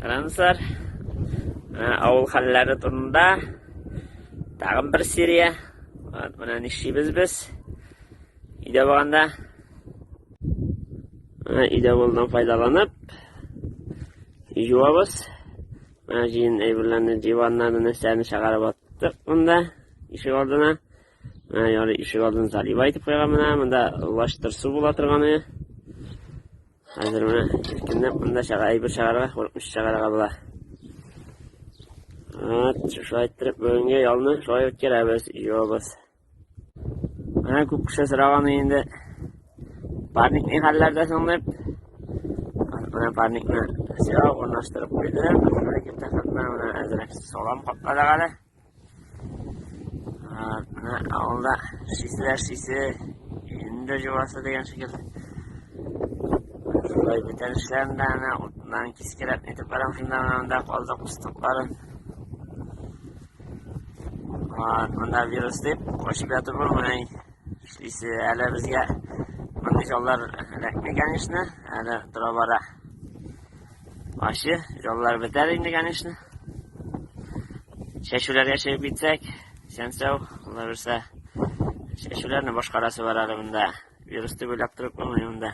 Караңызлар. Менә авыл хәлләре турында тагын бер серия. Вот менә нишлибез без. Өйдә булганда. Менә өйдә булудан файдаланып юабыз. Менә җыен әйберләрне, диваннарны, нәрсәне чыгарып аттык монда ишек алдына. Менә ярый ишек алдын залива итеп куйган менә, монда лаштыр су була торганы. Хәзер менә иркенләп монда чыга әйбер чыгарырга, курыкмыйча чыгарырга була. Вот, шулай иттереп бүгенге ялны шулай үткәрәбез, юабыз. Менә күп кеше сораган инде. Парник ни хәлләрдә соң дип. Менә парникны все урнаштырып куйдым. Менә әзрәк салам капладык әле. Менә авылда шисе дә шисе, инде җуасы дигән шикелле. Шулай бүтән эшләрен дә әнә утыннан кискәләп нитеп барам, шунда менә монда калды кустыкларын. Монда вирус дип качып ятып булмый. Эшлисе әле безгә мондый җаллар эләкми, конечно, әле тора бара. Ачы, җаллар бетәр инде, конечно. Чәчүләргә чыгып китсәк, исән сау, Алла бирсә. Чәчүләрне башкарасы бар әле монда. Вирус дип уйлап торып булмый монда.